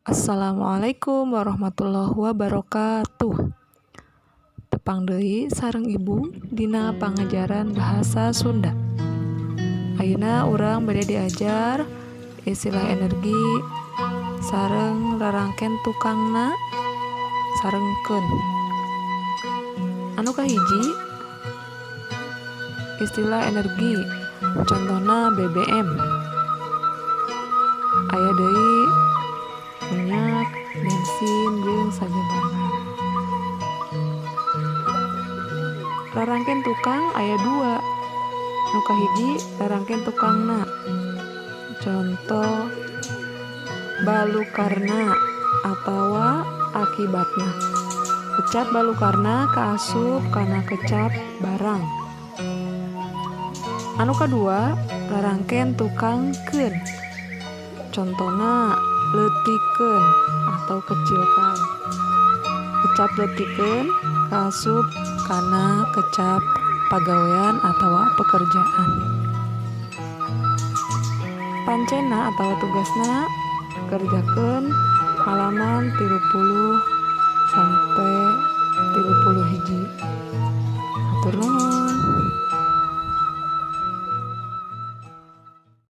Assalamualaikum warahmatullahi wabarakatuh. Tepang deui sareng Ibu dina pangajaran bahasa Sunda. Ayeuna urang bade diajar istilah energi sareng rarangken tukangna sareng keun. Anu kahiji, istilah energi, contohna BBM. Aya deui minyak, bensin, jeung sajabana. Rarangken tukang aya dua. Nu kahiji, rarangken tukangna. Contoh, balukarna atawa akibatna. Kecap balukarna kaasup kana kecap barang. Anu kadua, rarangken tukangkeun. Contona, leutikeun atau kecilkan. Kecap leutikeun kaasup kana kecap pagawean atawa pekerjaan. Pancena atawa tugasna, kerjakeun halaman 35.